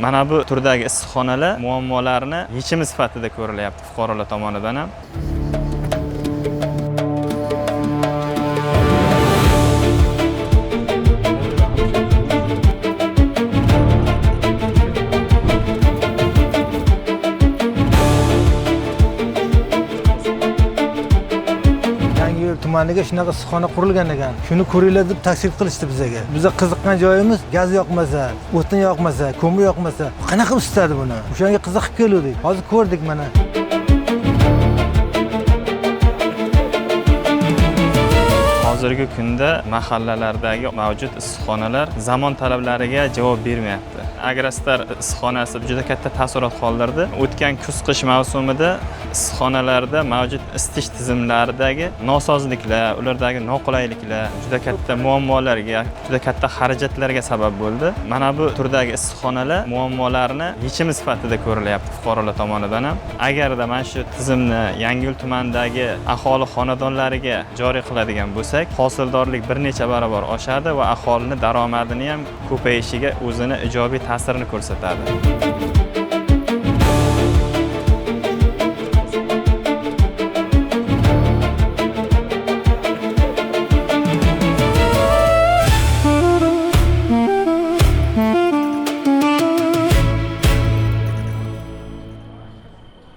Mana bu turdagi issiqxonalar muammolarni yechimi sifatida ko'rilyapti fuqarolar tomonidan ham. Yangiyo'l tumaniga shunaqa issiqxona qurilgan ekan. Shuni ko'ringlar deb taklif qilishdi bizaga. Biza qiziqqan joyimiz gaz yoqmasa, o'tin yoqmasa, ko'mir yoqmasa, qanaqa isitadi buni? O'shanga qiziqib keluvdik. Hozir ko'rdik mana. Hozirgi kunda mahallalardagi mavjud issiqxonalar zamon talablariga javob bermayapti. Agrostar issiqxonasi juda katta taassurot qoldirdi. O'tgan kuz-qish mavsumida issiqxonalarda mavjud isitish tizimlaridagi nosozliklar, ulardagi noqulayliklar juda katta muammolarga, juda katta xarajatlarga sabab bo'ldi. Mana bu turdagi issiqxonalar muammolarni yechimi sifatida ko'rilyapti fuqarolar tomonidan ham. Agarda mana shu tizimni Yangiyo'l tumanidagi aholi xonadonlariga joriy qiladigan bo'lsak, hosildorlik bir necha barobar oshadi va aholini daromadini ham ko'payishiga o'zini ijobiy ta'sirini ko'rsatadi.